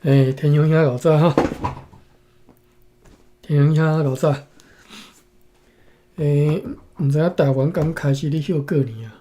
欸，天雄兄老早吼，天雄兄老早。欸，毋知影台灣敢開始咧歇過年啊？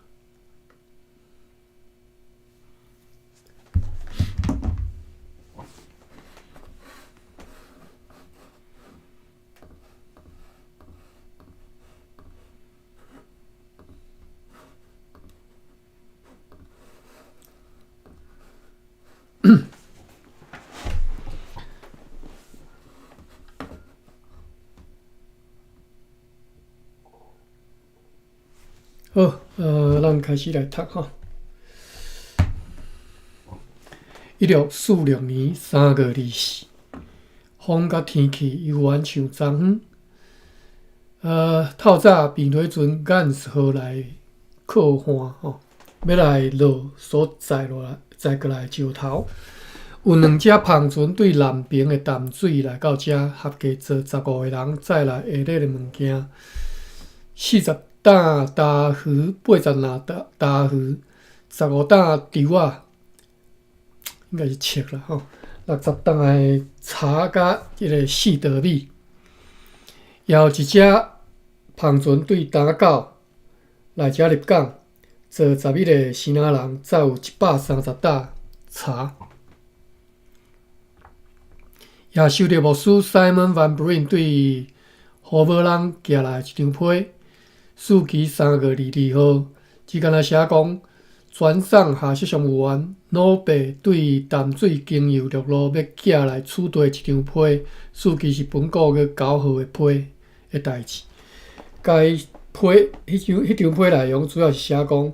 好，咱開始來讀吼。1646年3月24，風佮天氣猶原像昨昏。透早平溪船 Gans 號來靠岸吼，欲來落所載落來載過來的石頭。有兩隻帆船對南爿的淡水來到遮，合計載15個人，載來下熱的物件。40擔焦魚，80籃焦魚，15擔稻仔，應該是粟啦吼，60擔的柴佮這个4袋米。也有一隻帆船對打狗來遮入港，載11個支那人，載有130擔柴。也收著牧師 Simon Van Breen 對荷蘭寄來一張批，書記3月22號，只干焦寫講，船上下雪上有緣，老爸對淡水經由陸路欲寄來此地一張批，書記是本國閣9號的批的代誌。該批彼張批內容主要是寫講，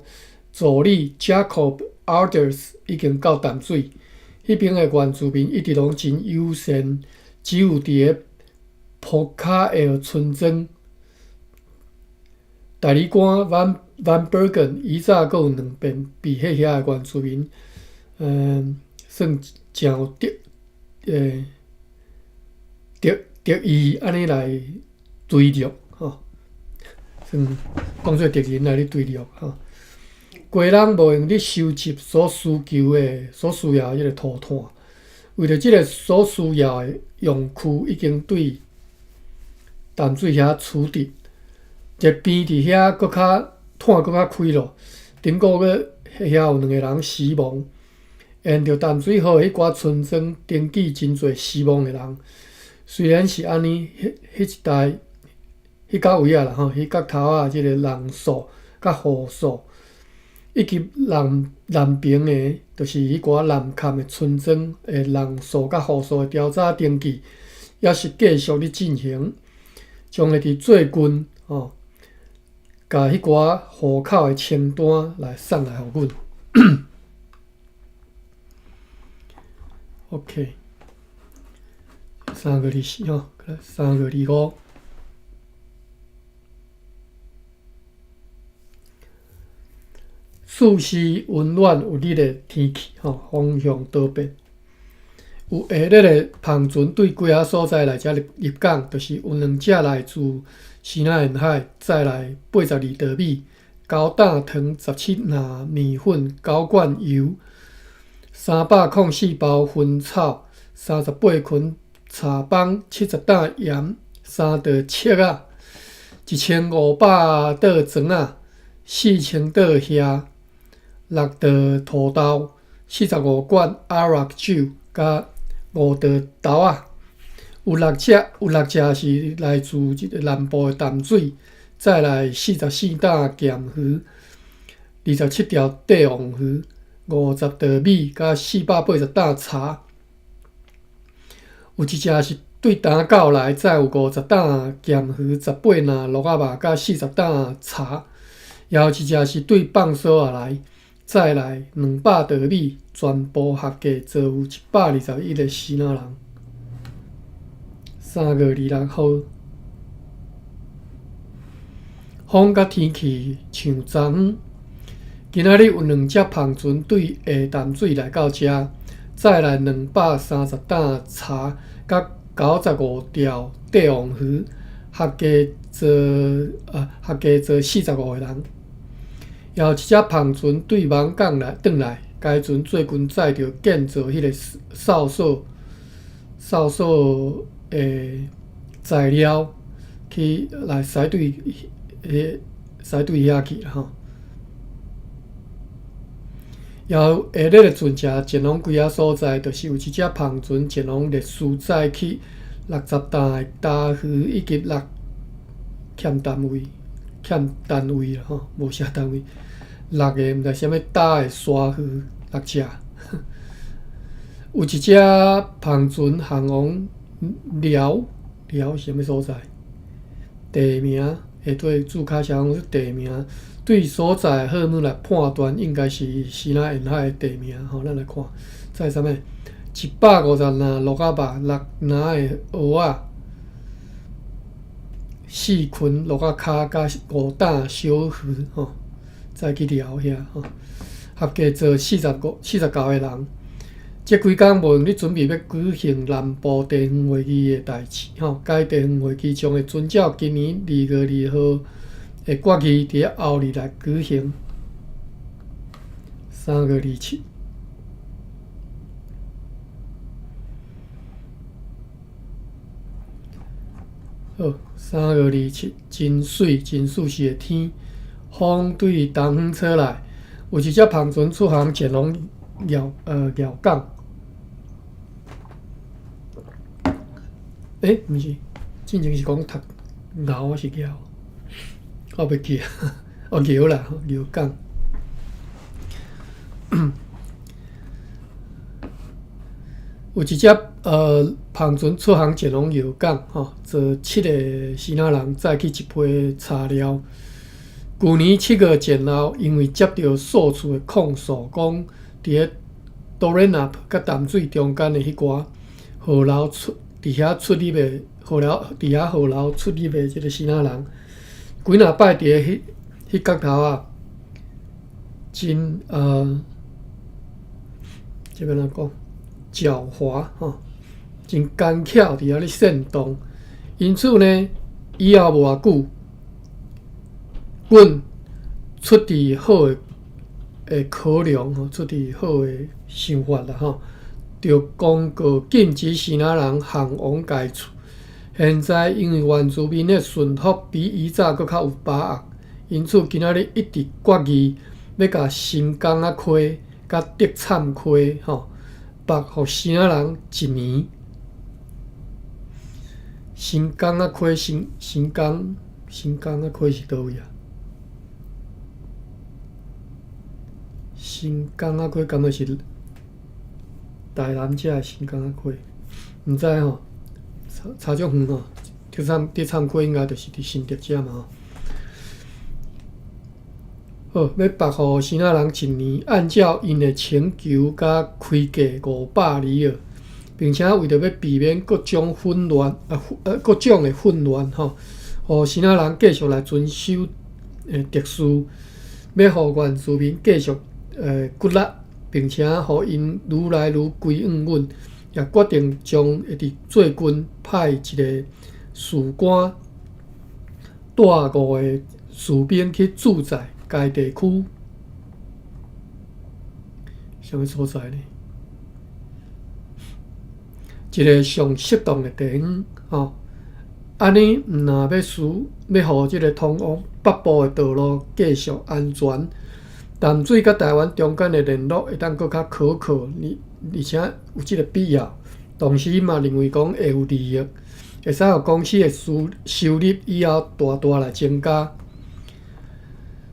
助理 Jacob Alders 已經到淡水，彼邊的原住民一直攏真友善，只有佇个波卡爾村莊，代理官 Van Van Bergen 以早閣有兩遍被彼遐的原住民，算誠有敵意按呢來追掠吼，算當做敵人來咧追掠吼。家人無閒咧收集所需求的、所需要的彼个塗炭，為著這个所需要的用具已經對淡水遐取得，熱邊佇遐閣較炭閣較開咯。頂個月彼遐有兩個人死亡，沿著淡水河彼寡村莊登記真濟死亡的人。雖然是按呢，彼一帶彼角位仔啦吼，彼角頭仔這个人數佮戶數，以及南爿的，就是彼寡南崁的村莊的人數佮戶數的調查登記，猶是繼續咧進行，將會佇最近吼，共彼寡戶口的清單來送來予阮。OK，3月24吼，3月25。四時溫暖有日的天氣，吼，風向多變。有下熱的帆船對幾仔所在來遮入港，就是有兩隻來自西南沿海，載來82袋米、9擔糖、17籃麵粉、9罐油、304包薰草、38捆柴枋、70擔鹽、3袋粟仔、1500袋庄仔、4000袋蝦、6袋土豆、45罐阿拉酒、佮5袋豆仔。有6隻是來自這个南部的淡水，載來44擔鹹魚、27條帝王魚、50袋米、佮480擔柴。有一隻是對打狗來，載有50擔鹹魚、18籃鹿仔肉、佮40擔柴。也有一隻是對放索仔來，載來200袋米，全部合計載有121個支那人。3月26號，風佮天氣像昨昏。今仔日有兩隻帆船對下淡水來到遮，載來230擔柴，佮95條帝王魚，合計載45個人。也有一隻帆船對網港來轉來，該船最近載著建造彼个哨所哨所的材料去來駛對彼駛對遐去啦吼。然後下日的船隻前往幾仔所在，就是有一隻帆船前往歷斯載去60擔的焦魚以及六欠單位欠單位啦吼，無寫單位，六个毋知啥物擔的鯊魚六隻。有一隻帆船航往寮寮是啥物所在？地名下底註卡寫講是地名，對所在號碼來判斷，應該是西南沿海的地名吼。咱來看，載啥物？150籃鹿仔肉，六籃的蚵仔，四群鹿仔跤佮5擔小魚吼，載去寮遐吼，合計坐45、49個人。這幾工無閒咧準備欲舉行南部地方會議的代誌吼。該地方會議將會遵照今年2月2號的決議，佇後日來舉行。3月27。好，3月27，真媠真舒適的天，風對東方吹來，有一隻帆船出航前往寮港。欸，毋是，進前是講讀牛抑是寮？我袂記啊，哦寮啦，寮港。有一隻帆船出航前往寮港，吼，坐七個支那人載去一批柴料。舊年7月前後，因為接著數次的控訴，講佇个多瑞納佮淡水中間的彼寡河流出佇遐出入的河流，佇遐河流出入的這个支那人，幾若擺佇个彼彼角頭仔，真這欲按怎講？狡猾吼，真奸巧佇遐咧煽動。因此呢，以後無偌久，阮出佇好的的考量吼，出佇好的想法啦吼，就公告禁止支那人航往該處。現在因為原住民的順服比以早閣較有把握，因此今仔日一直決議欲共新港仔溪佮竹杉溪吼，縛予支那人一年。新港仔溪新新港新港仔溪是佗位啊？新港仔溪敢若是台南遮的新港仔溪？毋知吼，差差足遠吼。竹杉溪應該就是佇新竹遮嘛吼。好，欲縛予支那人一年，按照𪜶的請求佮開價500里爾，並且為著欲避免各種混亂啊，各種的混亂吼，予支那人繼續來遵守秩序，欲予原住民繼續骨力，並且予𪜶愈來愈歸向阮，也決定將會佇最近派一个士官帶五个士兵去駐在該地區，啥物所在呢？一个上適當的地方，吼，按呢毋若欲使欲予這个通往北部的道路繼續安全，淡水佮台灣中間的聯絡會當閣較可靠，而而且有這个必要。同時嘛認為講會有利益，會使予公司的收收入以後大大來增加。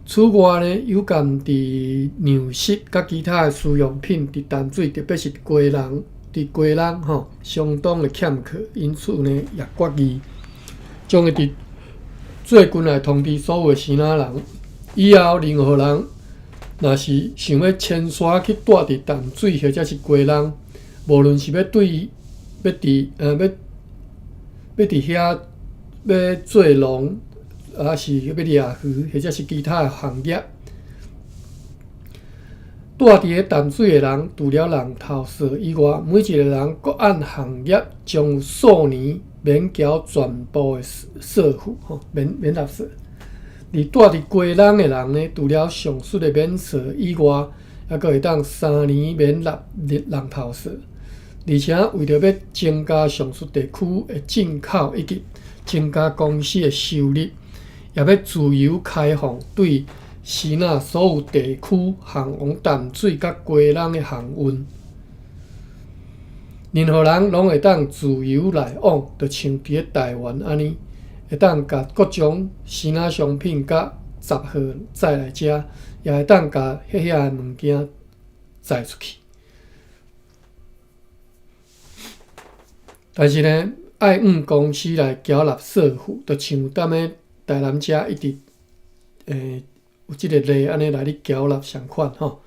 此外呢，有鑑佇糧食佮其他的需用品佇淡水，特別是基隆，佇基隆吼，相當的欠缺，因此呢，也決議將會佇最近來通知所有的支那人，以後任何人若是想欲遷徙去蹛佇淡水或者是基隆，無論是欲對欲佇欲欲佇遐欲做農，抑是欲掠魚，或者是其他的行業，蹛佇咧淡水的人，除了人頭稅以外，每一個人閣按行業將有數年免繳全部的稅負，吼，免免納稅。而蹛佇基隆的人呢，除了上述的免稅以外，猶閣會當3年免納人頭稅。而且為著欲增加上述地區的進口以及增加公司的收入，也欲自由開放對支那所有地區航往淡水佮基隆的航運。任何人攏會當自由來往，就像佇咧台灣按呢，會當共各種支那商品佮雜貨載來遮，也會當共彼遐的物件載出去。但是呢，愛向公司來繳納稅負，就像踮咧台南遮一直有這个例按呢來咧繳納相款吼，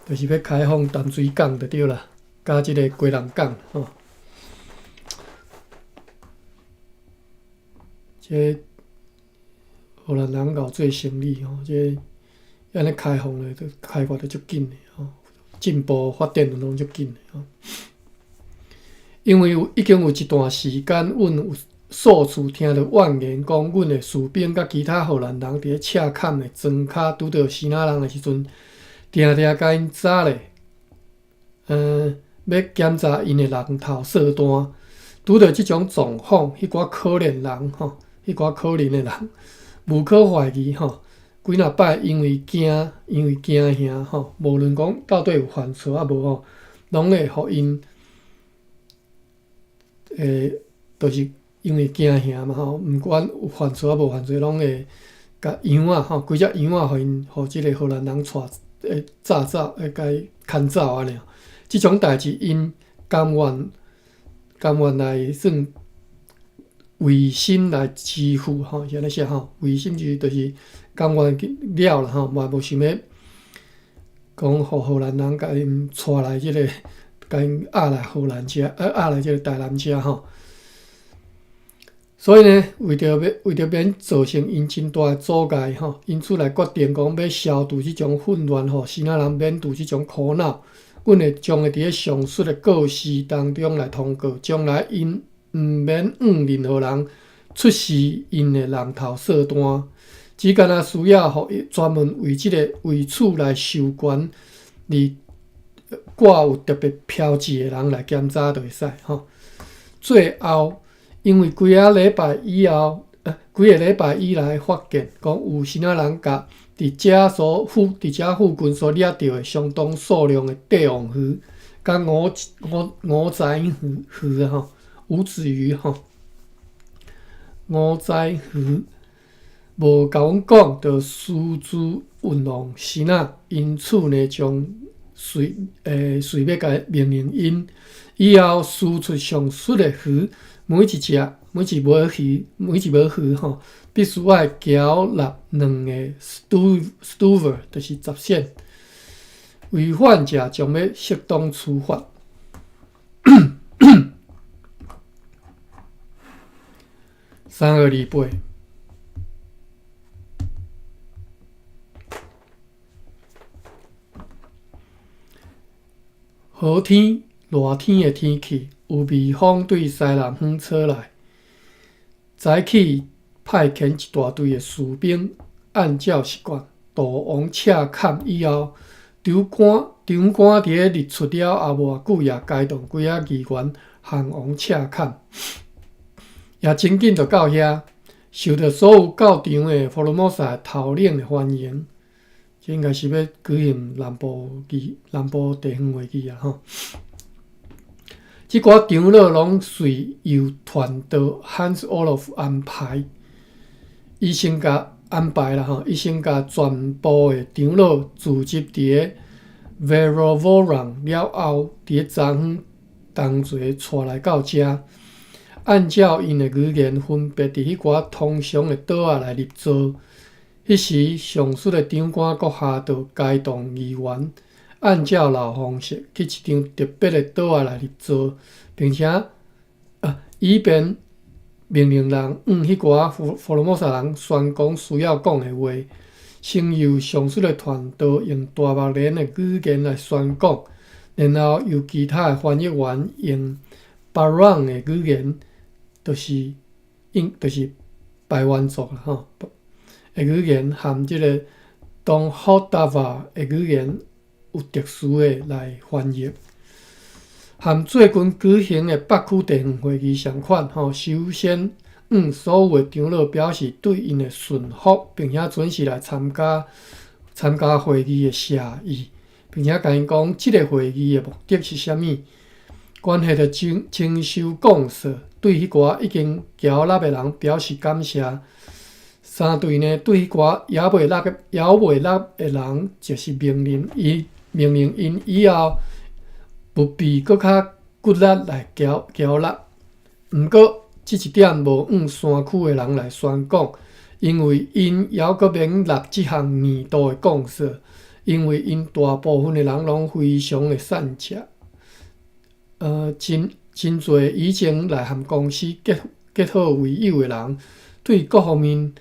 就是欲開放淡水港就對啦，佮這个基隆港吼。這荷蘭人𠢕做生意吼，這按呢開放咧，就開發得足緊的吼，進步發展攏足緊的吼。因為有已經有一段時間，阮有數次聽著怨言，講阮的士兵佮其他荷蘭人佇咧赤崁的莊跤拄著支那人的時陣，定定共𪜶查咧，欲檢查𪜶的人頭稅單。拄著這種狀況，彼寡可憐人吼，彼寡可憐的人，無可懷疑吼，幾若擺因為驚，因為驚嚇吼，無論講到底有犯錯抑無吼，攏會予𪜶。就是因為驚嚇嘛吼，毋管有犯錯抑無犯錯，攏會共羊仔吼，規隻羊仔予𪜶予這个荷蘭人帶炸走，會共伊牽走按呢。這種代誌，𪜶甘願甘願來算違心來支付吼，是按呢寫吼，違心就是甘願了啦吼，嘛無想欲講予荷蘭人共𪜶帶來這个。共𪜶押來荷蘭遮，押來這个台南遮吼。所以呢，為著免造成𪜶真大的阻礙吼，因此來決定講欲消除這種混亂，予支那人免受這種苦惱。阮會將會佇咧上述的告示當中來通告，將來𪜶毋免向任何人出示𪜶的人頭稅單，只干焦需要予專門為這个為此來授權而掛有特別標誌的人來檢查就會使吼。最後，因為幾仔禮拜以後，幾个禮拜以來發現講有支那人共佇遮附近所掠著的相當數量的帝王魚，佮五仔魚吼，五子魚吼，五仔魚，無共阮講，就私自運往支那，因此呢，將遂欲共命令𪜶以後輸出上述的魚，每一隻每一尾魚每一尾魚吼，必須愛繳納兩个 stuiver，就是10仙。違反者將欲適當處罰。3228。好天，熱天的天氣，有微風對西南方吹來。早起派遣一大隊的士兵，按照習慣渡往赤崁以後，長官佇咧日出了後無偌久，也偕同幾仔議員航往赤崁，也真緊就到遐，受著所有到場的福爾摩沙頭領的歡迎。這應該是欲舉行南部地方會議啊！吼，這寡長老攏隨由傳道 Hans Olof 安排，伊先共安排啦吼，伊先共全部的長老聚集佇咧 Verovoran 了後，佇咧昨昏同齊帶來到遮，按照𪜶的語言分別佇彼寡通常的桌仔來入座。彼時，上述的長官閣下就偕同議員，按照老方式去一張特別的桌仔來入座，並且以便命令人向彼寡福爾摩沙人宣講需要講的話。先由上述的傳道用大目連的語言來宣講，然後由其他的翻譯員用巴朗的語言，就是排灣族啦吼。的語言含這个東霍達瓦的語言有特殊的來翻譯。和最近舉行的北區地方會議相款吼，首先向所有的長老表示對𪜶的順服，並且準時來參加會議的謝意，並且共𪜶講，這个會議的目的是啥物？關係著徵收貢稅，對彼寡已經繳納的人表示感謝。三對呢，對彼寡猶未納的人，就是命令𪜶以後務必閣較骨力來繳納。毋過，這一點無向山區的人來宣講，因為𪜶猶閣免納這項年度的貢稅，因為𪜶大部分的人攏非常的善食。真濟以前來和公司結好為友的人，對各方面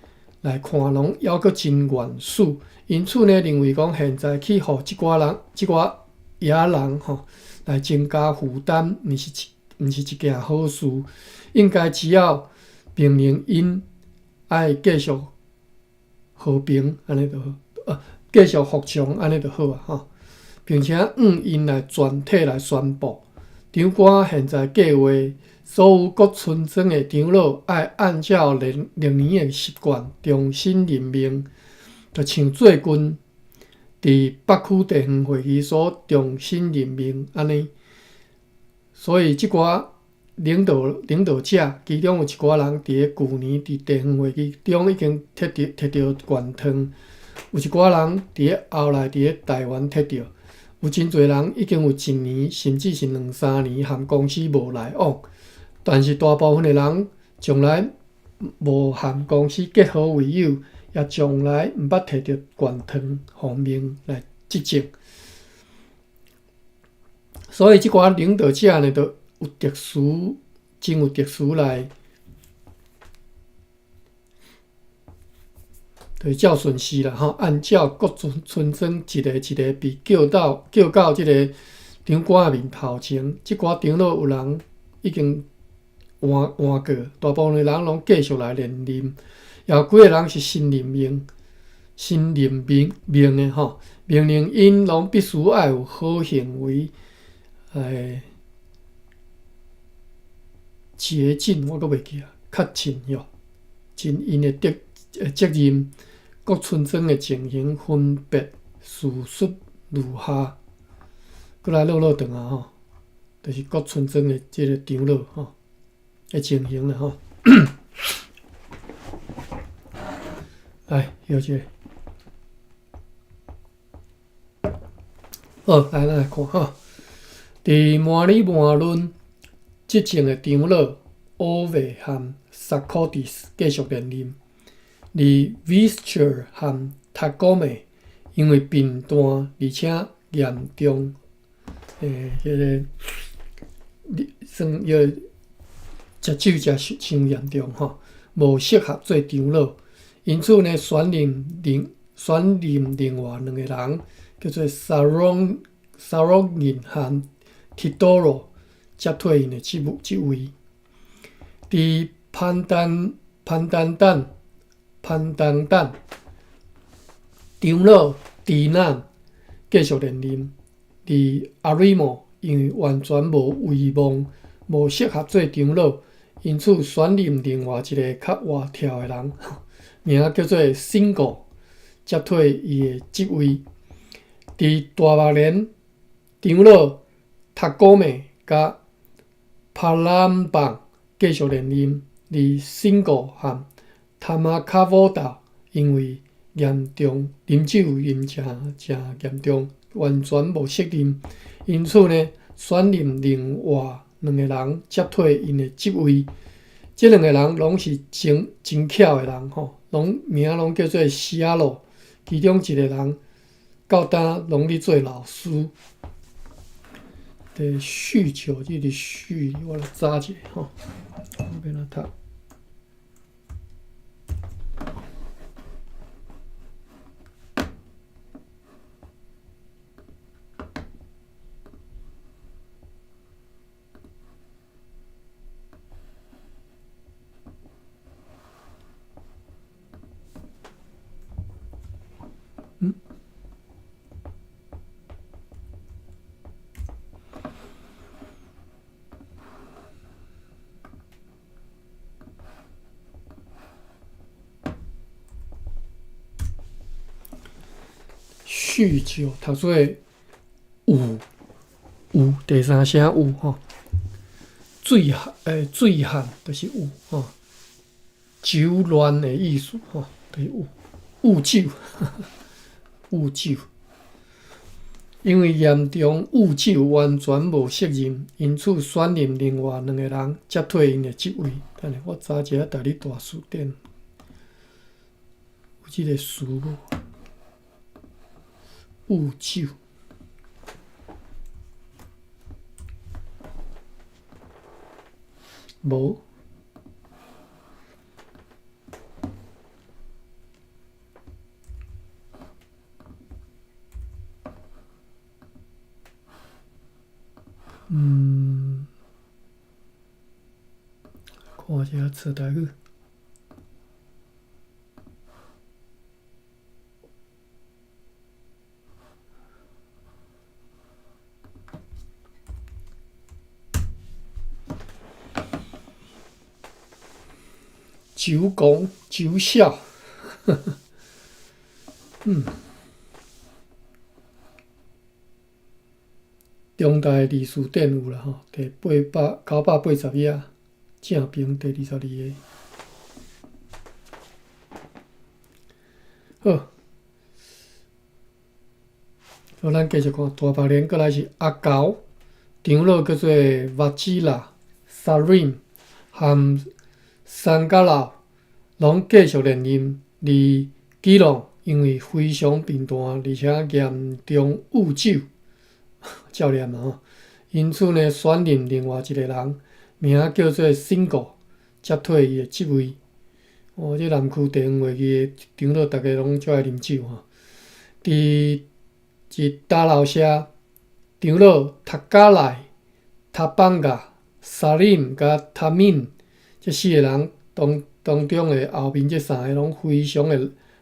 來看，攏猶閣真原始。因此呢，認為講現在去予這寡人、這寡野人吼來增加負擔，毋是一件好事。應該只要命令𪜶愛繼續和平，按呢就好，繼續服從，按呢就好啊！吼，並且向𪜶來全體來宣布，長官現在計劃所有各村莊的長老愛按照歷年的習慣重新任命，就像最近佇北區地方會議所重新任命按呢。所以這寡領導者，其中有一寡人佇咧舊年佇地方會議中已經摕著懸糖，有一寡人佇咧後來佇咧台灣摕著，有真濟人已經有一年甚至是兩三年和公司無來往，但是大部分的人從來無和公司結好為友，也從來毋捌摕著懸糖奉命來執政。所以這寡領導者呢，就有特殊，真有特殊來，就是照順序啦吼，按照各村莊一个一个被叫到這个長官的面頭前。這寡長老有人已經換過，大部分的人攏繼續來連任，也有幾个人是新任命的吼，命令𪜶攏必須愛有好行為，竭盡我閣袂記啊，較盡喲，盡𪜶的責任，各村莊的情形分別敘述如下。閣來落落長啊吼，就是各村莊的這个長老吼的情形啦吼。來，小姐，好，來咱來看吼，佇摩里摩倫執政的長老奧維和薩科蒂斯繼續連任，而維斯切和塔古美因為貧惰而且嚴重，彼个算伊个食酒食傷嚴重吼，無適合做長老，因此呢，選任另外兩个人，叫做薩羅銀和提多羅接替𪜶的職位。佇潘丹丹長老迪南繼續連任，而阿瑞莫因為完全無威望，無適合做長老，因此選任另外一个較活跳的人，名叫做辛古，接替伊的職位。佇大目連長老塔古美佮帕蘭邦繼續連任，而辛古和塔馬卡沃達因為嚴重啉酒啉誠誠嚴重，完全無適任，因此呢，選任另外兩个人接替𪜶的職位。這兩个人攏是真巧的人吼，攏名攏叫做西亞洛，其中一个人到今攏咧做老師。佇酗酒，這個酗，我來查一下吼，我欲按怎讀？嗯？酗酒，讀做有有第三聲有吼，醉漢醉漢就是有吼，酒亂的意思吼，就是有有酒，有酒。因為嚴重酗酒，完全無適任，因此選任另外兩個人接替𪜶的職位。等下我查一下台語大辭典，有這個詞無？酗酒。無。看一下詞台語。酒狂、酒痟，中大字辭典有啦吼，第八百980頁，正爿第22個。好，好，咱繼續看大白蓮，閣來是阿猴長老叫做瓦吉拉、沙瑞含山加老，攏繼續連任。而基隆因為非常貧惰，而且嚴重酗酒，照念嘛吼。因此呢，選任另外一個人，名叫做辛哥，接替伊的職位。哦，這南區地方會議的長老，逐家攏足愛啉酒吼。佇大老社長老塔加來、塔邦加、沙林佮塔敏這四個人當中的後面這三个攏非常的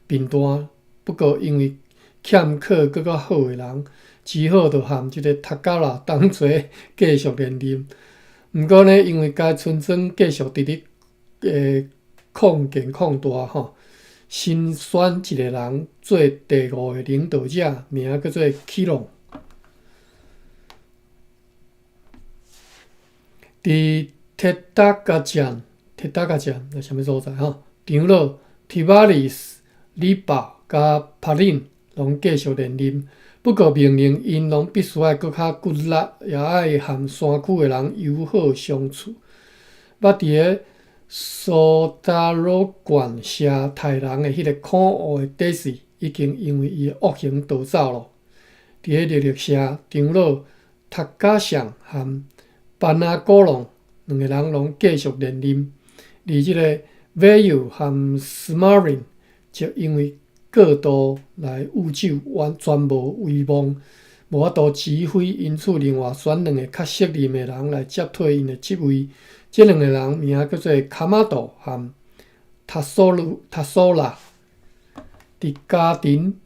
貧惰，不過因為欠缺閣較好的人，只好就和這个塔加拉同齊繼續連任。毋過呢，因為該村莊繼續佇咧擴建擴大吼，新選一個人做第五个領導者，名叫做基隆。佇鐵達加鎮，鐵達加鎮是啥物所在吼？長老提巴里斯、李寶佮帕林攏繼續連任，不過命令𪜶攏必須愛閣較骨力，也愛和山區的人友好相處。捌佇个蘇達魯縣社刣人的彼个可惡的底士，已經因為伊的惡行逃走囉。佇个熱力社長老塔加尚和班納古隆兩個人攏繼續連任，而這个威爾和斯馬林則因為過度來酗酒，完全無威望，無法度指揮，因此另外選兩個較適任的人來接替𪜶的職位。這兩個人名叫做卡馬多和塔索魯塔索拉。佇家庭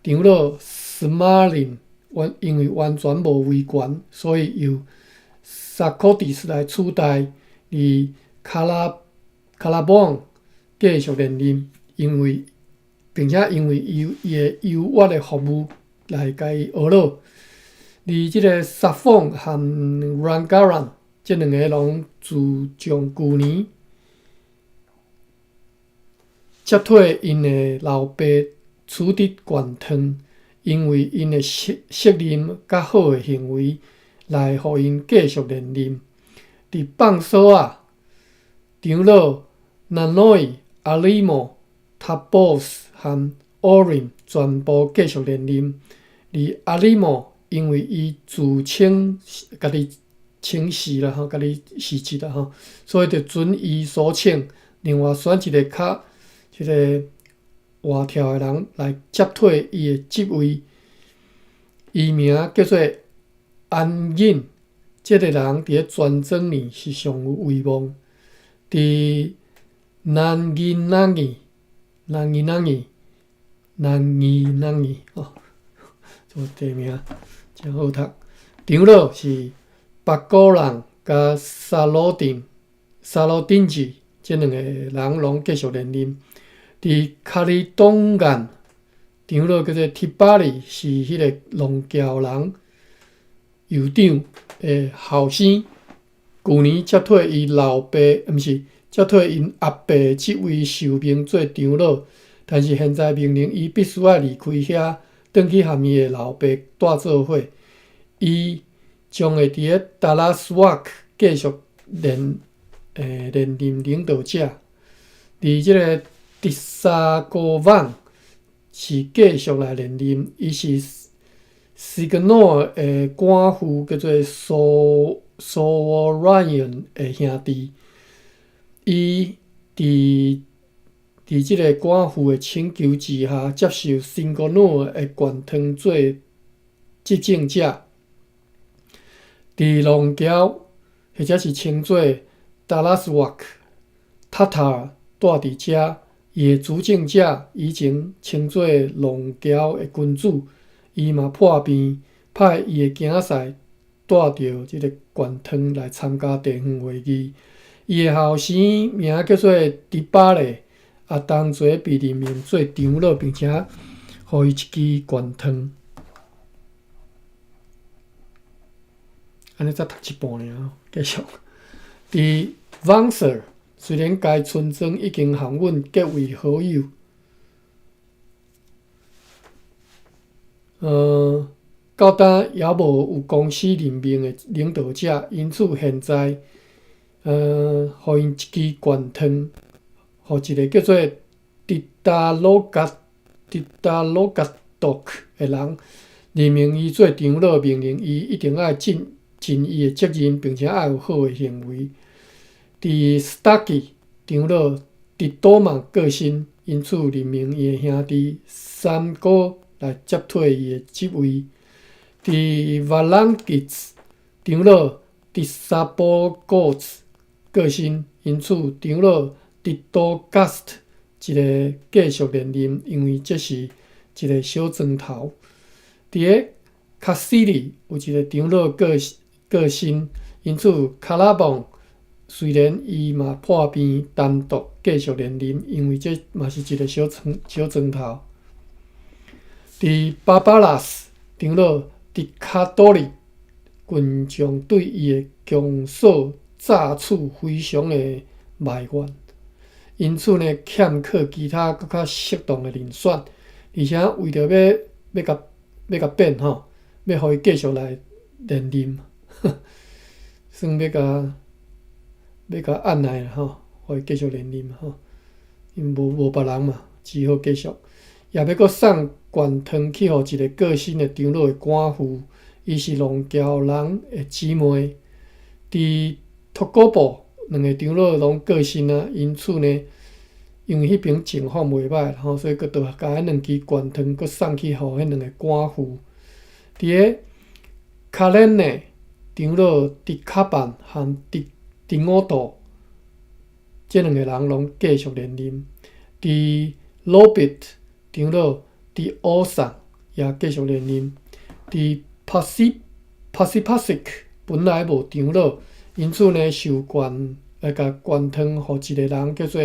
長老斯馬林完因為完全無威權，所以由薩科蒂斯來取代，而卡拉邦繼續連任，因為並且因為伊伊的優越的服務來共伊呵咾。而這个薩鳳和蘭加蘭這兩個攏自從舊年接替𪜶的老爸辭職懸湯，因為𪜶的適任佮好的行為來予𪜶繼續連任。佇放索仔長老納諾伊、阿里莫、塔波斯和奧林全部繼續連任。而阿里莫因為伊自稱家己稱是啦吼，家己是職啦吼，所以就准伊所請，另外選一個較這个活跳的人來接替伊的職位。伊名叫做安隱，這个人佇咧全莊裡是上有威望。佇南義南義南義南義南義南義哦，這个地名真好讀。長老是巴古人佮沙魯丁沙魯丁子這兩个人攏繼續連任。佇卡里東岸長老叫做提巴里，是彼个浪橋人酋長的後生。舊年接替伊老爸，毋是接替𪜶阿爸職位受命做長老，但是現在命令伊必須愛離開遐，轉去和伊的老爸蹛做伙。伊將會佇咧達拉斯瓦克繼續連任領導者。佇這个迪沙哥旺是繼續來連任，伊是斯格諾的寡婦，叫做蘇沃瑞恩的兄弟。伊佇這个寡婦的請求之下，接受辛格諾的懸湯做執政者。佇浪橋，或者是稱做達拉斯瓦克，塔塔爾蹛佇遮，伊的主政者以前稱做浪橋的君主，伊嘛破病，派伊的囝婿帶著這个懸湯來參加地方會議。伊的後生名叫做迪巴勒，也同齊被任命做長老，並且予伊一支懸湯。按呢才讀一半爾，繼續。佇 Vansar，雖然該村莊已經和阮結為好友，到今猶無有公司任命的領導者，因此現在，予𪜶一支懸湯，予一个叫做迪達魯格迪達魯格多克的人任命伊做長老，命令伊一定愛盡伊的責任，並且愛有好的行為。佇斯達基長老迪多瑪過身，因此任命伊的兄弟三哥來接替伊的職位。佇瓦朗吉茨長老迪沙波戈茨過身，因此長老迪多加斯特一个繼續連任，因為這是一个小莊頭。佇个卡西里有一个長老過身，因此卡拉邦雖然伊嘛破病單獨繼續連任，因為這嘛是一个小莊頭。佇巴巴拉斯長老迪卡多里群眾對伊的強索詐取非常的埋怨，因此呢，欠缺其他閣較適當的人選，而且為著欲共變吼，欲予伊繼續來連任，算欲共按捺啦吼，予伊繼續連任吼，因無別人嘛，只好繼續。也欲閣送懸湯去予一个過身的長老的寡婦，伊是浪橋人的姊妹。佇托古布兩个長老攏過身啊，因此呢，因為彼爿情況袂䆀吼，所以閣著共彼兩支懸湯閣送去予彼兩个寡婦。佇个卡連呢，長老迪卡辦和迪五道，這兩个人攏繼續連任。佇魯比長老迪奧桑也繼續連任。佇帕西克本來無長老，因此呢，授權來共懸湯予一个人叫做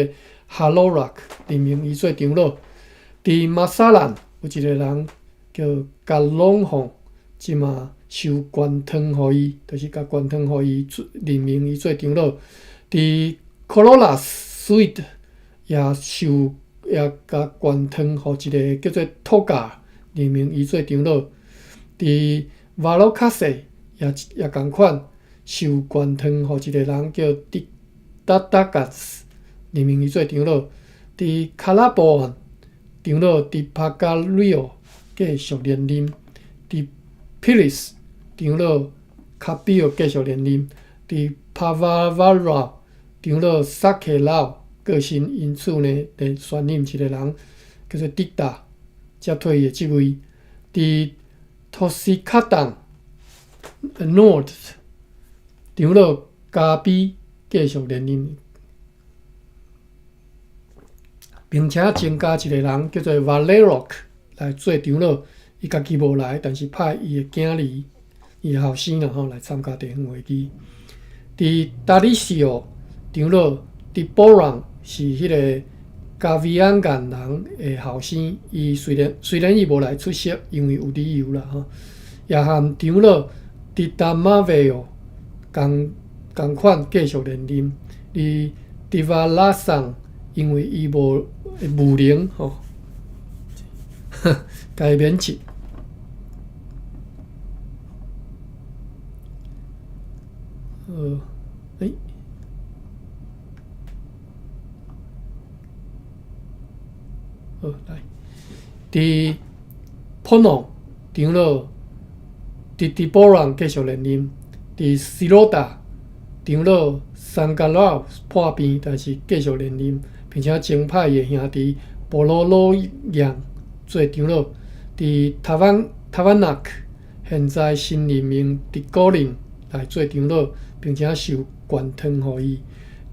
哈羅拉克任命伊做長老。佇馬薩蘭有一个人叫加朗宏，這嘛授懸湯予伊，就是共懸湯予伊做任命伊做長老。佇科羅拉斯瑞特也授也共懸湯予一个叫做托加任命伊做長老。佇瓦洛卡西也仝款授懸湯予一个人叫迪達達加斯任命伊做長老。佇卡拉波岸長老迪帕加瑞奧繼續連任。佇皮里斯長老卡比奧繼續連任。佇帕瓦瓦拉長老薩克勞過身，因此呢，來選任一个人叫做迪達接替伊的職位。佇托斯卡當 North 長老加比繼續連任，並且增加一个人叫做瓦雷洛克來做長老。伊家己無來，但是派伊的囝兒、伊的後生啦吼來參加地方會議。佇達里西奧長老迪波朗是彼个加維安干人的後生，伊雖然伊無來出席，因為有理由啦吼，也和長老佇達馬維奧仝仝款繼續連任。而迪瓦拉桑因為伊無無能吼，共伊免職。欸，好來，佇普農長老佇迪波蘭繼續連任，佇斯羅達長老桑加拉破病，但是繼續連任，並且增派伊的兄弟波羅羅揚做長老。佇塔灣塔灣納克現在新任命迪古林來做長老，並且授權湯予伊。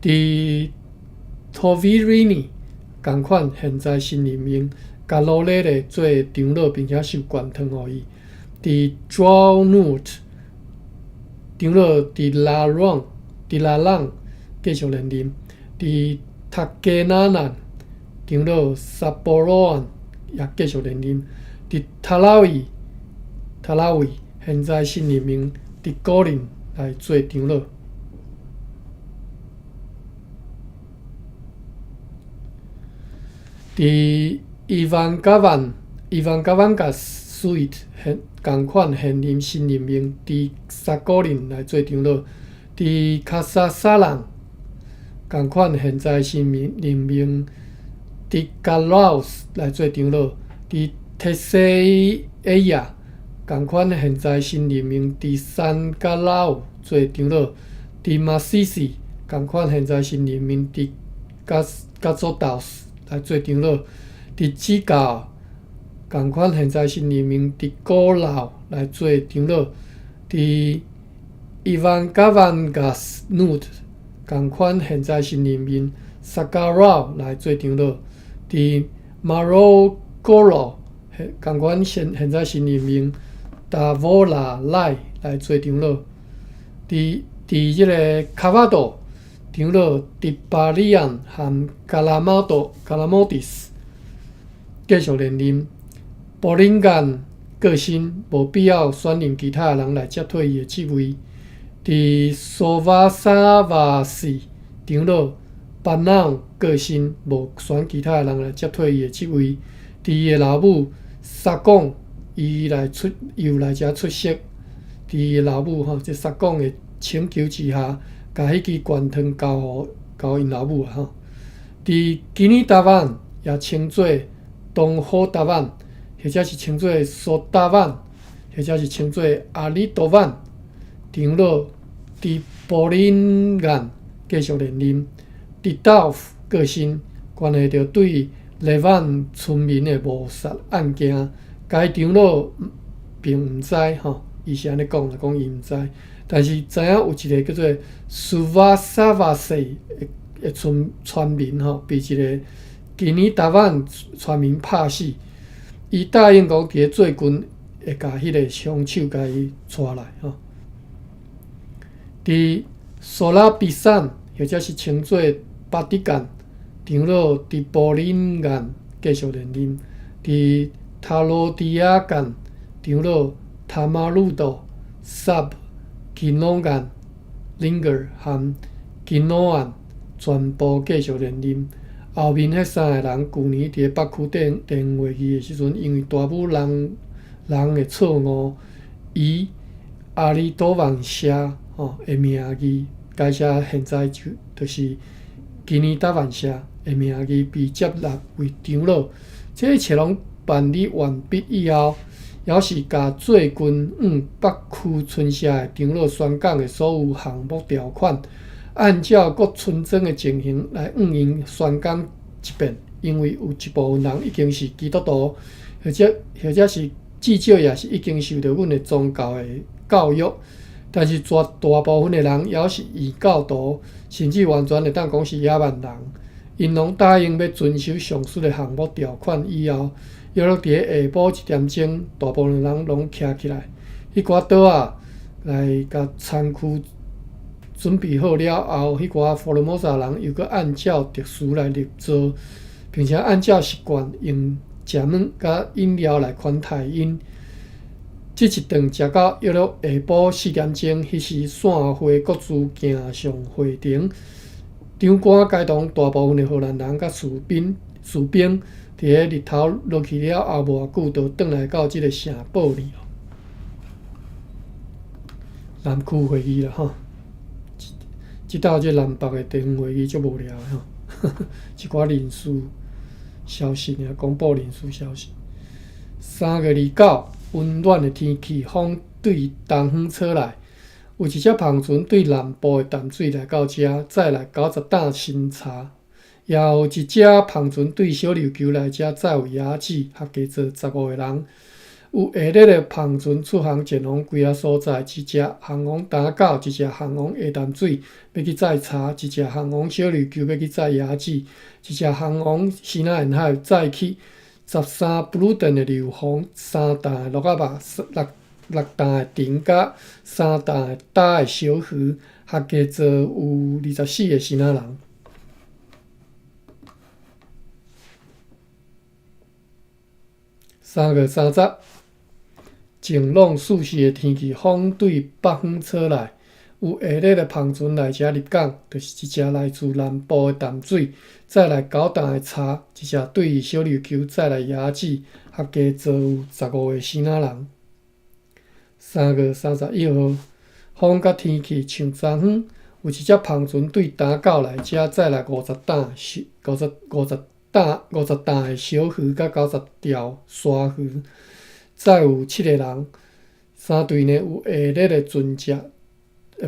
佇托維瑞尼仝款，現在新任命加羅雷來做長老，並且授權湯予伊。佇卓努特長老佇拉朗佇拉朗繼續連任。佇塔加納南長老薩波羅安也繼續連任。佇塔拉維塔拉維現在新任命迪古林來做長老。佇伊萬加萬伊萬加萬加斯伊現仝款現任新任命佇薩古林來做長老。佇卡薩薩朗仝款現在新任命佇加拉斯來做長老。佇特西埃亞仝款現在新任命佇山加拉做長老。佇馬西西仝款現在新任命佇加加佐道斯來做長老。佇指教仝款現在新任命佇古老來做長老。佇伊萬加萬加斯努特仝款現在新任命薩加拉來做長老。佇馬羅戈羅仝款現現在新任命達沃拉賴來做長老。佇佇這个卡瓦多長老佇巴里安和加拉馬多加拉莫蒂斯繼續連任。布林干過身，無必要選任其他人來接替伊的職位。佇蘇瓦薩瓦斯長老班納過身，無選其他人來接替伊的職位。佇伊的老母薩貢，伊來出又來遮出席。佇伊的老母吼，這薩貢的請求之下，共彼支懸湯交予交𪜶老母啊吼。佇基尼達灣也稱做東好達灣，或者是稱做蘇達灣，或者是稱做阿里多灣。長老佇柏林岩繼續連任。佇道夫過身，關係著對雷萬村民的謀殺案件，該長老並毋知吼，伊是按呢講啦，講伊毋知，但是知影有一個叫做蘇瓦薩瓦西的的村村民吼，被一个基尼達灣村民拍死，伊答應講佇咧最近會共彼個兇手共伊帶來吼。佇蘇拉比山，或者是稱做巴迪干長老佇柏林岩繼續連任。佇塔羅迪亞干長老塔馬魯多薩基諾岩林格和基諾安全部繼續連任。後面彼三个人，舊年佇咧北區電電話議的時陣，因為大武人人的錯誤，以阿里多萬社吼的名義，該社現在就就是基尼達萬社的名義被接納為長老。這一切攏辦理完畢以後，猶是共最近往北區村社的長老宣講的所有項目條款，按照各村莊的情形來向𪜶宣講一遍。因為有一部分人已經是基督徒，或者是至少也是已經受著阮的宗教的教育，但是絕大部分的人猶是異教徒，甚至完全會當講是野蠻人。𪜶攏答應欲遵守上述的項目條款以後，約略佇咧下晡一點鐘，大部分人攏徛起來，彼寡桌仔來共餐具準備好了後，彼寡福爾摩沙人又閣按照特殊來入座，並且按照習慣用食物佮飲料來款待𪜶。這一頓食到約略下晡4點鐘，彼時散會各自行上會場。長官偕同大部分的荷蘭人佮士兵，佇咧日頭落去了後無偌久，就轉來到這个聖保利南區會議啦吼。這道這南北的地方會議足無聊的吼，一寡人事消息爾，公布人事消息。3月29，溫暖的天氣，風對東方吹來，有一隻帆船對南部的淡水來到遮，載來90擔新茶；也有一隻帆船對小琉球來遮，載有椰子，合計坐15個人。有下熱的帆船出航前往幾个所在，一隻航往大港，一隻航往下淡水，欲去載茶；一隻航往小琉球，欲去載椰子；一隻航往西南沿海，載去13布魯頓的硫磺、3擔的鹿仔肉、6擔的甜佮3擔的焦的小魚，合計坐有24個支那人。3月30，晴朗舒適的天氣，風對北方吹來，有下熱的帆船來遮入港，就是一隻來自南部的淡水，載來9擔的茶；一隻對小琉球載來椰子，合計坐有15個支那人。3月31號，風佮天氣像昨昏，有一隻帆船對大港來遮載來50擔的小魚佮90條鯊魚，載有7個人。三隊呢有下熱的船隻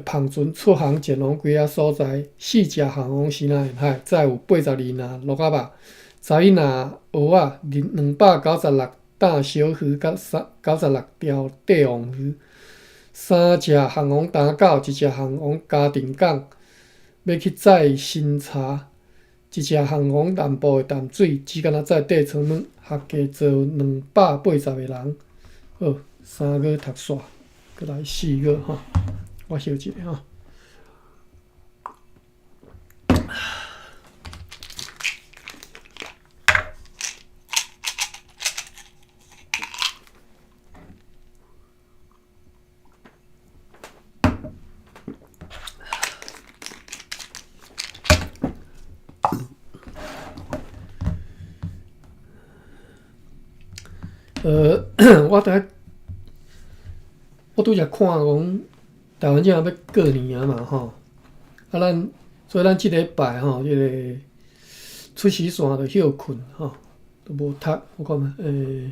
帆船出航前往幾个所在，4隻航往西南沿海，載有82籃鹿仔肉、11籃蚵仔、296擔小魚佮96條帝王魚。3隻航往大港，一隻航往嘉定港，欲去載新茶。一隻航往南部的淡水，只干焦載硩床物，合計坐280個人。好，3月讀煞，閣來4月吼，我翕一下吼。我拄才看講，台灣這下欲過年啊嘛吼，啊咱，所以咱這禮拜吼，這个出席線就歇睏吼，都無讀，我看覓，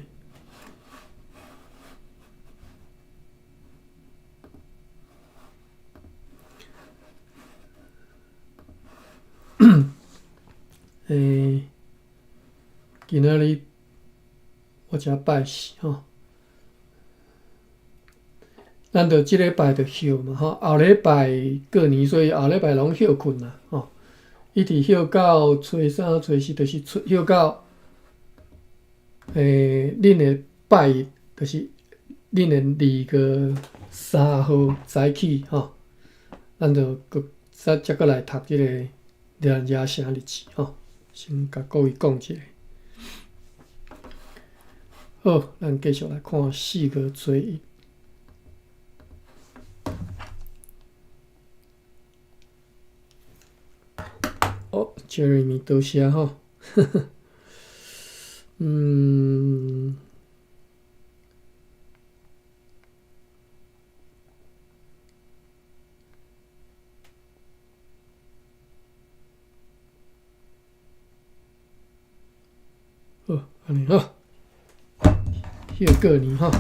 今仔日我才拜四吼，咱就這禮拜就歇嘛吼，後禮拜過年，所以後禮拜攏歇睏啦吼，一直歇到初三、初四，就是歇到恁的拜一，就是恁的2月3號早起吼，咱就閣再才閣來讀這个熱蘭遮城日誌吼，先共各位講一下。好，咱繼續來看4月初一。哦，Jeremy 多謝吼，好，按呢吼，歇過年吼，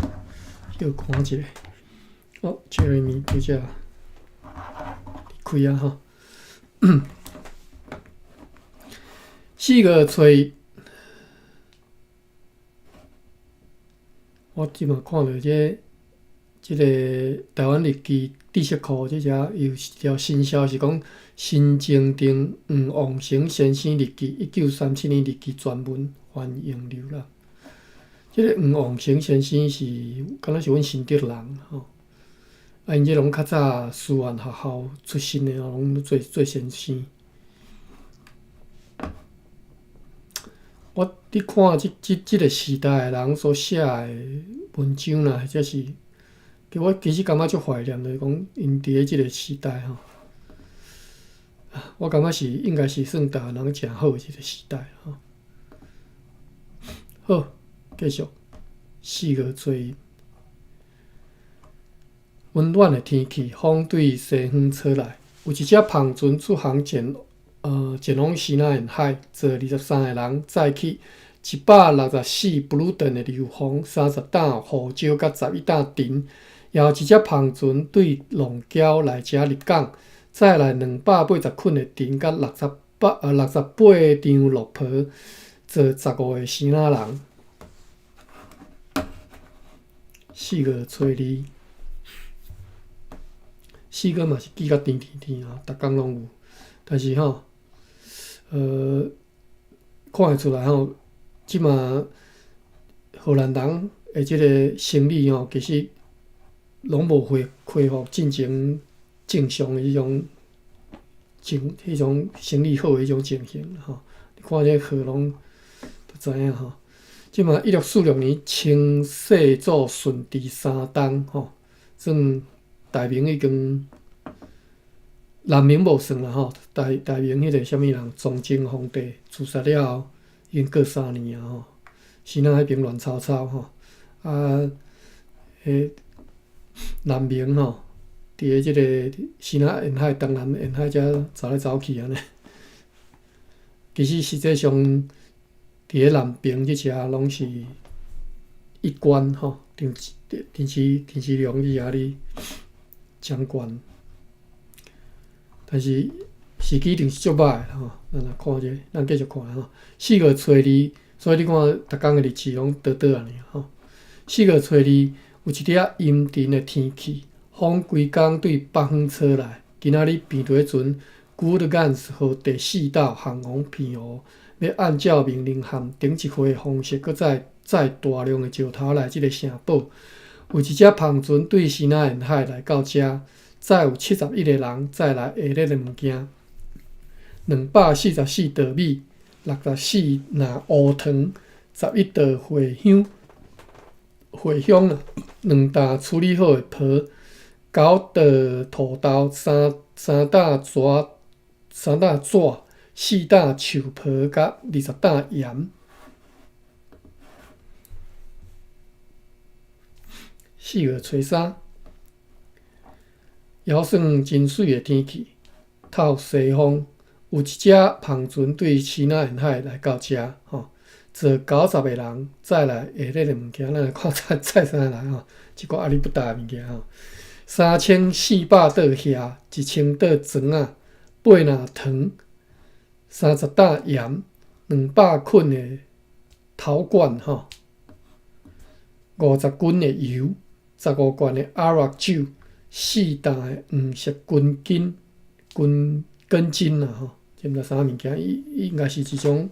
歇看一下。哦，Jeremy 拄才離開啊吼。4月初一，我這馬看著這个台灣日記知識庫這遮有一條新消息，講新增訂黃旺成先生日記，1937年日記全文歡迎瀏覽。這个黃旺成先生是，敢若是阮新竹人吼。啊，𪜶這攏較早師範學校出身的吼，攏做先生。你看這個時代的人所寫的文章啦，或者是，我其實感覺足懷念，就是講𪜶佇咧這個時代吼。我感覺是應該是算台灣人誠好的一個時代吼。好，繼續四月初一，溫暖的天氣，風對西方吹來，有一隻帆船出航前往西南沿海，載23個人，載去164布魯頓的硫磺、30擔胡椒佮11擔糖，也有一隻帆船對龍礁來遮入港，載來280捆的糖佮68張鹿皮，載15個支那人。四月初二，四月嘛是記甲甜甜甜啊，逐工攏有，但是吼，看會出來吼，這馬荷蘭人的這个生理吼，其實攏無恢復進前正常的彼種生理好的彼種情形吼。你看這河攏就知影吼。這馬1646年，清世祖順治三冬吼，算大明已經南明無算啦吼，大明彼个啥物人，崇禎皇帝自殺了後，已經過3年啊吼，支那彼邊亂糟糟吼，啊，彼南明吼，佇咧這个支那沿海、東南沿海遮走來走去按呢。其實實際上，佇咧南邊這遮攏是一關吼，陳陳時龍佇遐咧掌權，但是時機一定是足歹的吼。咱來看這個，咱繼續看吼。四月初二，所以你看，逐工的日子攏短短按呢吼。四月初二，有一點仔陰沉的天氣，風規工對北方吹來。今仔日平地船 Good Guns 號第四道航王澎湖，欲按照命令和頂一回的方式，閣再載大量的石頭來這个城堡。有一隻帆船對西南沿海來到遮，載有71個人，載來下列的物件：244袋米、64籃烏糖、11袋茴香啊，2擔處理好的皮，9袋土豆，三擔紙，4擔樹皮，佮20擔鹽。四月初三，猶算真媠的天氣，透西風，有一隻帆船對西南沿海來到遮，吼，載90個人，載來下列的物件，咱來看載載啥來吼，一寡阿里不達的物件吼，3400袋蝦，1000袋庄仔，8籃糖，30擔鹽，200捆的頭管吼，50斤的油。15罐的阿拉酒，4擔的黃色根莖根根莖啦吼，這毋知啥物件，伊應該是一種，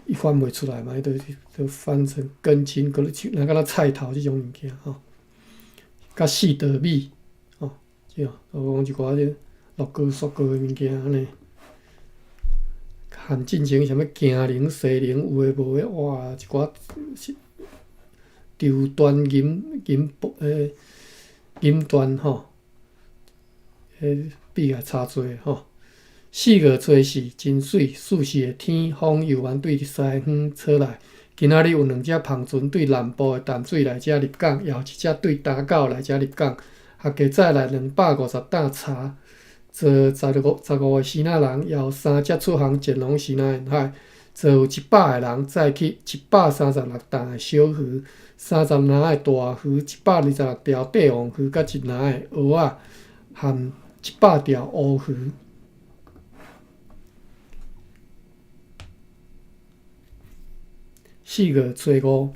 伊翻袂出來嘛，伊就翻成根莖，閣像若敢若菜頭這種物件吼，佮4袋米吼，這我講一寡這樂高塑膠的物件按呢，含進前啥物金陵、西陵有的無的，哇，一寡是。绸緞銀銀箔銀緞吼，彼比來差濟吼。四月初四真媠，四時的天，風猶原對西方吹來。今仔日有兩隻帆船對南部的淡水來遮入港，也有一隻對大港來遮入港，合計載來250擔茶，載15個支那人，也有三隻出航前往西南沿海。載有100個人，載去136擔的小魚，30籃的大魚，126條帝王魚，佮1籃的蚵仔，含100條烏魚。四月初五，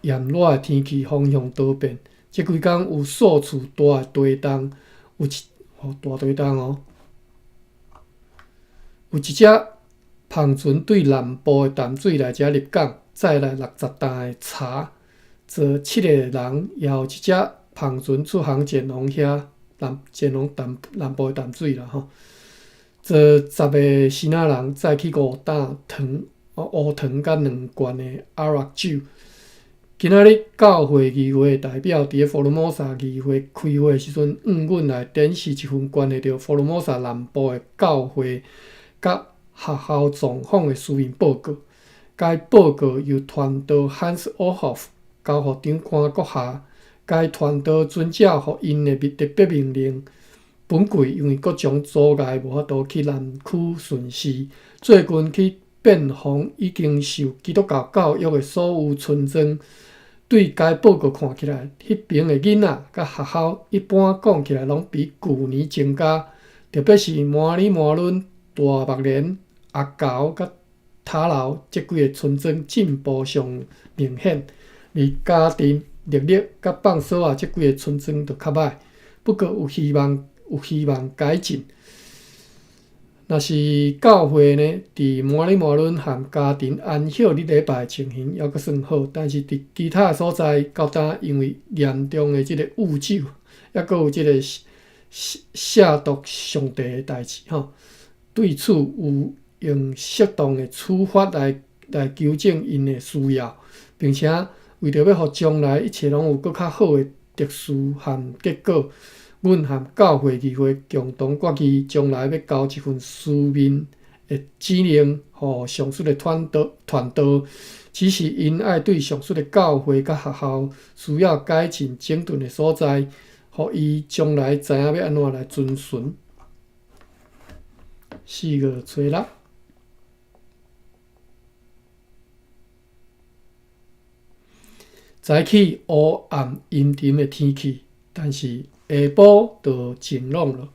炎熱的天氣風向多變，這幾工有數次大的地動，有一哦大地動哦，有一隻帆船對南部的淡水來遮入港，載來60擔的茶，載7個人，也有一隻帆船出航前往遐南前往南南部的淡水啦吼，載10個支那人，載去5擔糖。烏糖佮兩罐的阿拉酒。今仔日教會議會的代表佇咧福爾摩沙議會開會的時陣，向阮來展示一份關係著福爾摩沙南部的教會佮學校狀況的書面報告。該報告由傳道漢斯·奧霍夫交予長官閣下。該傳道遵照予𪜶的特別命令，本季因為各種阻礙無法度去南區巡視。最近去遍訪已經受基督教教育的所有村莊。對該報告看起來，彼爿的囡仔佮學校一般講起來攏比舊年增加，特別是摩里摩倫、大目連、阿猴佮塔樓這幾个村莊進步上明顯，而嘉鎮、綠綠佮放索仔這幾个村莊就較䆀。不過有希望，有希望改進。若是教會呢，佇摩里摩倫和家庭安息日禮拜情形猶閣算好，但是佇其他所在，到今因為嚴重的這个酗酒，猶閣有這个褻瀆上帝的代誌吼，對此有用適當的處罰來糾正𪜶的需要，並且為著欲予將來一切攏有閣較好的秩序和結果。阮和教會議會共同決議，將來欲交一份書面的指令，予上述的傳道傳道，指示𪜶愛對上述的教會佮學校需要改進整頓的所在，予伊將來知影欲按怎來遵循。4月初六。早起烏暗陰沉的天氣，但是下晡就晴朗了。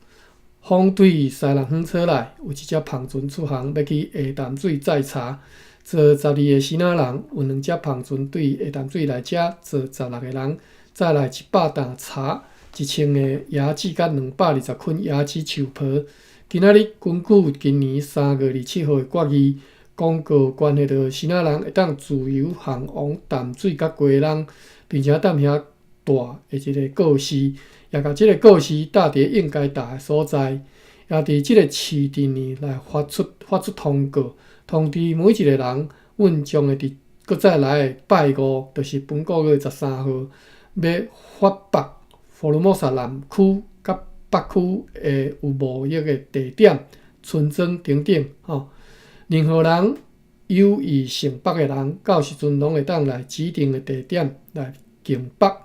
風對西南風吹來，有一隻帆船出航，欲去下淡水載柴，坐12个支那人；有兩隻帆船對下淡水來遮，坐16个人，載來100擔柴、1000个椰子佮220捆椰子樹皮。今仔日根據今年3月27號的決議，公告關係著支那人會當自由航往淡水佮基隆，並且踮遐蹛的一个告示，也共這个告示貼佇應該貼的所在，也佇這个市鎮呢來發出通告，通知每一个人，阮將會佇閣再來的拜五，就是本個月13號，欲發放福爾摩沙南區佮北區的有貿易的地點、村莊等等，吼。任何人有意聖腹的人，到時陣攏會當來指定的地點來敬拜。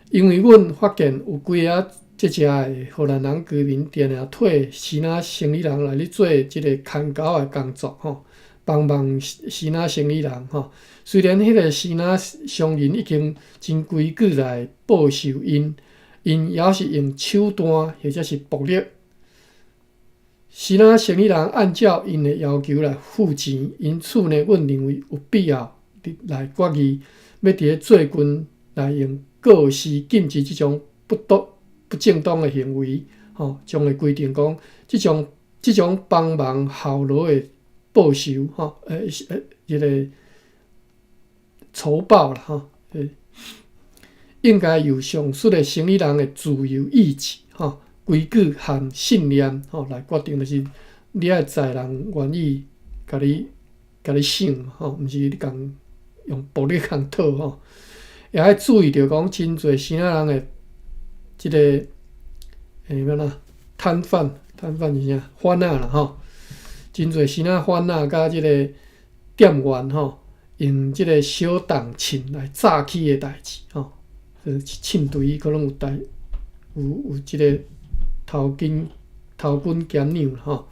因為阮發現有幾个這遮的荷蘭人居民定定替支那生意人來咧做這个牽狗的工作，吼，幫忙支那生意人，吼。雖然彼个支那商人已經真規矩來報酬𪜶，𪜶猶是用手段或者是暴力。支那生意人按照𪜶的要求來付錢，因此呢，阮認為有必要來決議，欲佇咧最近來用告示禁止這種不正當的行為，吼，將會規定講，這種幫忙效勞的報酬，吼，這个酬報啦，吼，應該由上述的生意人的自由意志，吼，規矩和信念，吼，來決定，就是你愛載人願意共你賞，吼，毋是你共用暴力共討，吼。也愛注意著講，真濟支那人的這个欲按怎攤販，攤販是啥？販仔啦，吼，真濟支那販仔佮這个店員，吼，用這个小重秤來詐欺的代誌，吼，秤砣可能有代有有這个偷斤偷斤減兩，吼，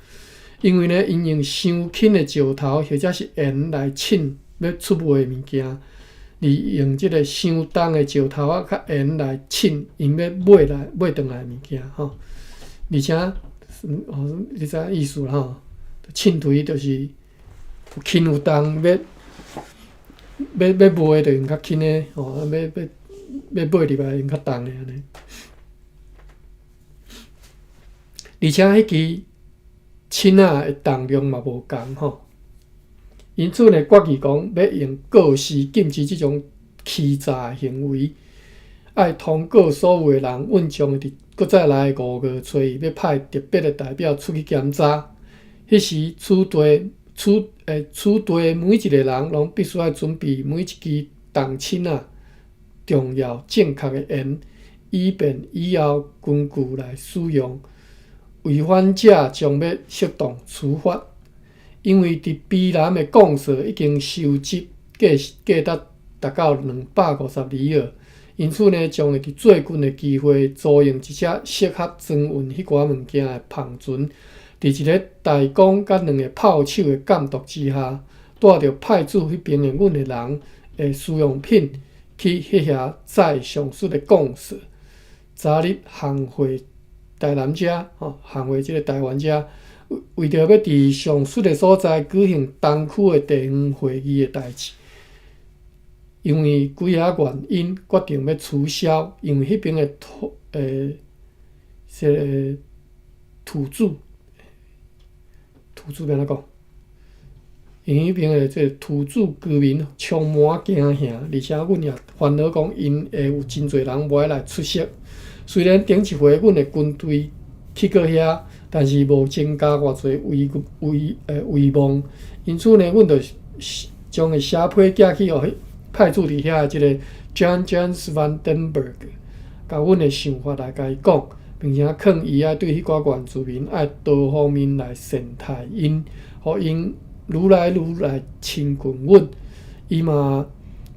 因為呢，𪜶用傷輕的石頭或者是鹽來稱欲出賣的物件。而用這个傷重的石頭仔佮鹽來稱𪜶欲買轉來的物件，吼。而且，哦，你知影意思啦，吼。秤砣就是有輕有重，欲賣就用較輕的，吼，欲買入來用較重的按呢。而且，彼支秤仔的重量嘛無仝，吼。因此呢，決議講欲用告示禁止這種欺詐行為，愛通告所有的人，阮將會佇閣再來的5月初一欲派特別的代表出去檢查。彼時，此地此地每一个人攏必須愛準備每一支銅秤仔重要正確的鹽，以便以後根據來使用。違反者將欲適當處罰。因為佇卑南的降稅已經收集價值達到250里爾，因此呢，將會佇最近的機會租用一隻適合裝運彼寡物件的帆船，佇一个大公佮兩个炮手的監督之下，帶著派駐彼爿的阮的人的使用品去彼遐載上述的降稅。昨日行會台南遮，吼，行會這个台灣遮，為著欲佇上述的所在舉行東區的地方會議的代誌，因為幾仔原因，決定欲取消。因為彼爿的這个土著欲按怎講？因為彼爿的這个土著居民充滿驚嚇，而且阮也煩惱講，𪜶會有真濟人無愛來出席。雖然頂一回阮的軍隊去過遐，但是無增加偌濟威望，因此呢，阮就將個寫批寄去予派駐佇遐的這個 Jan Jans van den Berg，共阮的想法來共伊講，並且勸伊愛對彼寡原住民愛多方面來善待𪜶，予𪜶愈來愈來親近阮。伊嘛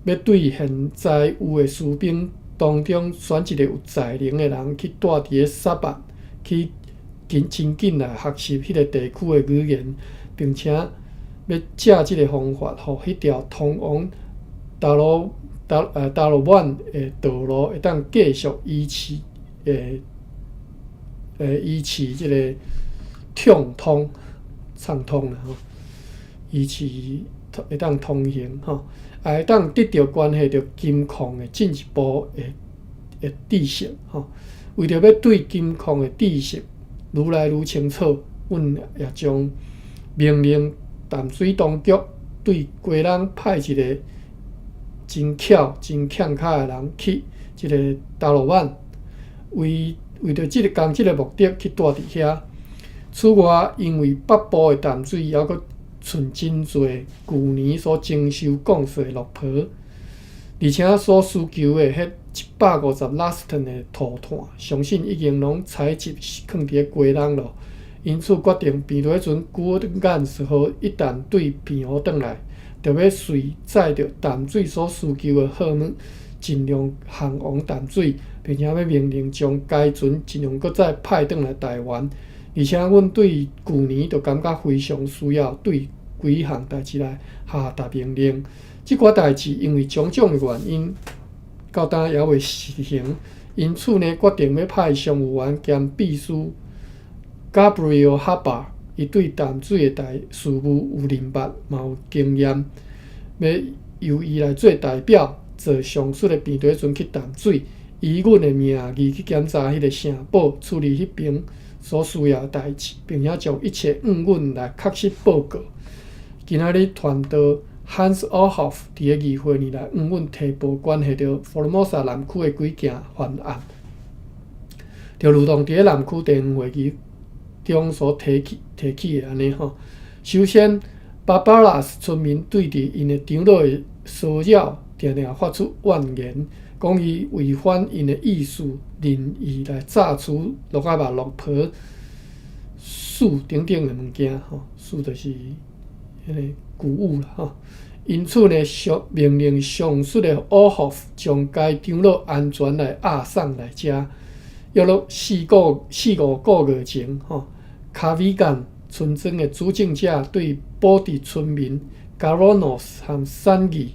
欲對現在有的士兵當中選一个有才能的人去蹛佇咧沙巴，去緊真緊來學習彼个地區的語言，並且欲藉這个方法，予彼條通往達羅萬的道路會當繼續維持這个暢通啦吼，維持會當通行吼，也會當得著關係著金礦的進一步的知識吼。為著欲對金礦的知識愈來愈清楚，阮也將命令淡水當局對基隆派一个真巧、真巧跤的人去這个達羅萬，為著這个仝這个目的去蹛佇遐。此外，因為北部的淡水猶閣存真濟舊年所徵收降稅的綠婆，而且所需求的彼150 laston 的塗炭，相信已經攏採集囥佇咧基隆囉。因此決定平地船古眼時號一旦對平湖轉來，就欲隨載著淡水所需求的貨物，盡量航往淡水，並且欲命令將該船盡量閣再派轉來台灣。而且，阮對舊年就感覺非常需要對幾項代誌來下達命令。這寡代誌因為種種的原因，到今猶未實行。因此呢，決定欲派商務員兼秘書 Gabriel Habar，伊對淡水的代事務有認捌，嘛有經驗，欲由伊來做代表，坐上述的平底船去淡水，以阮的名義去檢查彼个城堡，處理彼爿所需要的代誌，並且將一切向阮來確實報告。今仔日傳導 Hans Ohoff 佇咧議會內來向阮提報關係著福爾摩沙南區的幾件懸案，就如同佇咧南區地方會議中所提起的按呢吼。首先，巴巴拉斯村民對佇𪜶的長老的騷擾，定定發出怨言，講伊違反𪜶的意思，任意來榨取鹿仔肉、鹿皮、粟等等的物件吼，粟就是彼个穀物啦吼。因此呢，上命令上述的奧霍夫將該長老安全來押送來遮。約落四五個月前，吼，卡維干村莊的主政者對保地村民加羅諾斯和散義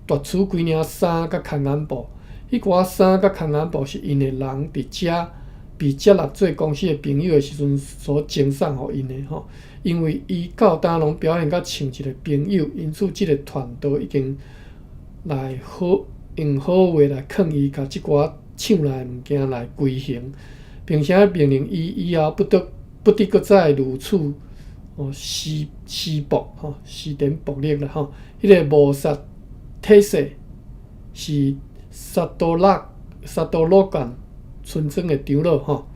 奪取幾領衫佮空眼布。彼寡衫佮空眼布是𪜶的人佇遮被接納做公司的朋友的時陣所贈送予𪜶的吼。因為伊到今攏表現甲像一個朋友，因此這個傳導已經來好用好話來勸伊，共這寡搶來的物件來歸還，並且命令伊以後不得閣再如此哦施暴吼，施展暴力啦吼。彼个謀殺體制是薩多洛干村莊的長老吼。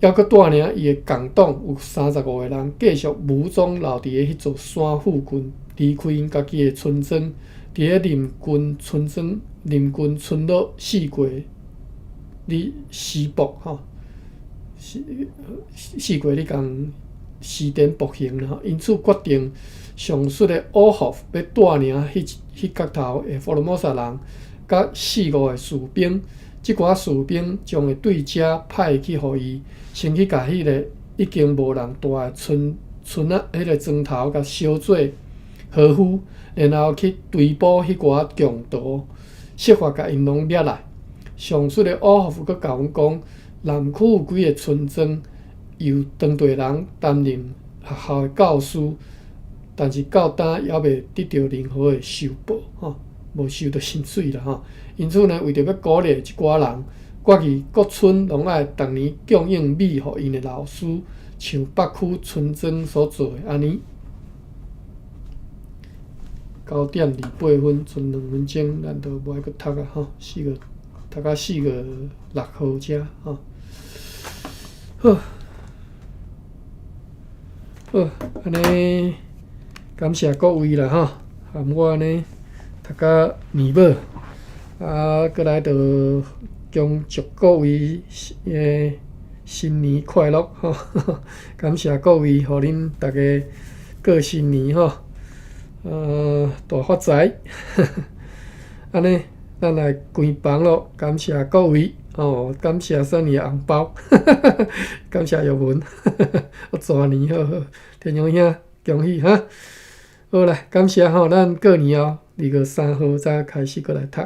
猶閣帶領伊的共黨有35個人，繼續武裝留佇咧彼座山附近，離開𪜶家己的村莊，佇咧鄰近村莊、鄰近村落四界咧施暴吼，四四界咧共施展暴行啦吼。因此決定上述的奧霍欲帶領彼彼角頭的福羅摩薩人，佮四五个士兵。這寡士兵將會對遮派去予伊，先去共彼个已經無人蹛的村村仔彼个莊頭共燒做禾夫，然後去追捕彼寡強盜，設法共𪜶攏掠來。上述的奧霍夫閣共阮講，南區有幾个村莊由當地人擔任學校的教師，但是到今猶未得著任何的收報，吼，無收著薪水啦，吼。因此呢，為著欲鼓勵這寡人，決議各村攏愛逐年供應米予𪜶的老師，像北區村莊所做的按呢。9點28分，賰2分鐘，咱就無愛閣讀啊，吼，四月讀到4月6號遮，吼。好，好，按呢感謝各位啦，吼，含我按呢讀甲年尾，啊，閣來就恭祝各位新年快樂，吼！感謝各位，予恁逐家過新年吼，大發財！按呢，咱來關房囉，感謝各位，哦，感謝 Sunny 的紅包，感謝玉文，我蛇年好好，天陽兄恭喜哈！好啦，感謝吼，咱過年後2月3號才開始閣來讀。